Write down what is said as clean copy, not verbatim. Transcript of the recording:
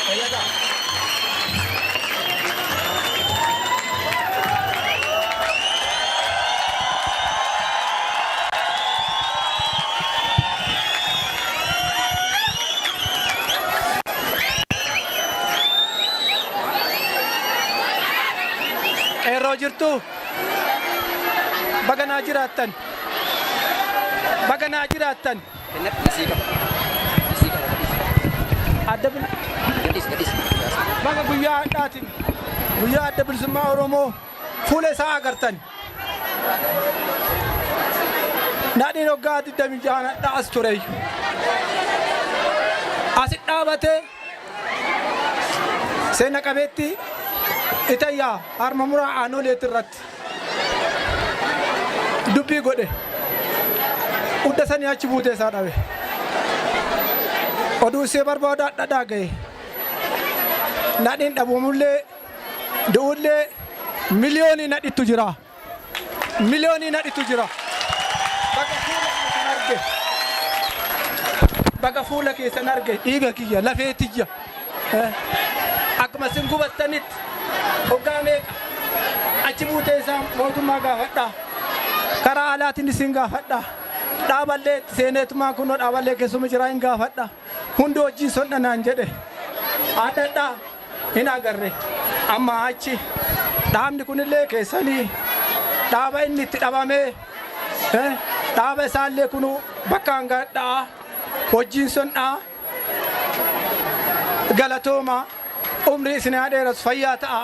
Fayyaa ta'a. Qeerroo jirtu baga naa jiraattan baga naa jiraattan. Adda baga guyyaa hadhaatiin guyyaa adda bilisummaa Oromoo fuula isaa agartan. Nadhiin waggaa 26 hadhaa as tureeyyu. Asi dhaabatee seena qabeetti itayyaa harma muraa aanoleetti irratti dubbii godhe. Udda sanii achi buutee isaa dhabe. Oduu isee barbaada dhadhaa ga'e. Nadhiin dhabamullee du'ullee miliyoonii nadhittu jira. Miliyoonii nadhitu jira. Baga fuula keessan arge. Baga fuula keessan arge dhiiga kiyya lafee tiyya. Akkuma isin gubattanitti hoggaa meeqa achi buutee isaa mootummaa gaafadha. Karaa alaatiin isin gaafadha. Dhaaballee itti seeneetumaa kunoo dhaaballee keessuma jiraa hin gaafadha. Hundi wajjin sondha naan jedhe. Aadhadhaa hin agarre. Amma achi dhaabni kunillee keessanii dhaaba inni itti dhabamee dhaaba isaallee kunu bakka hangadhaa wajjin sondhaa galatooma umrii isin haa dheeratu fayyaa ta'a.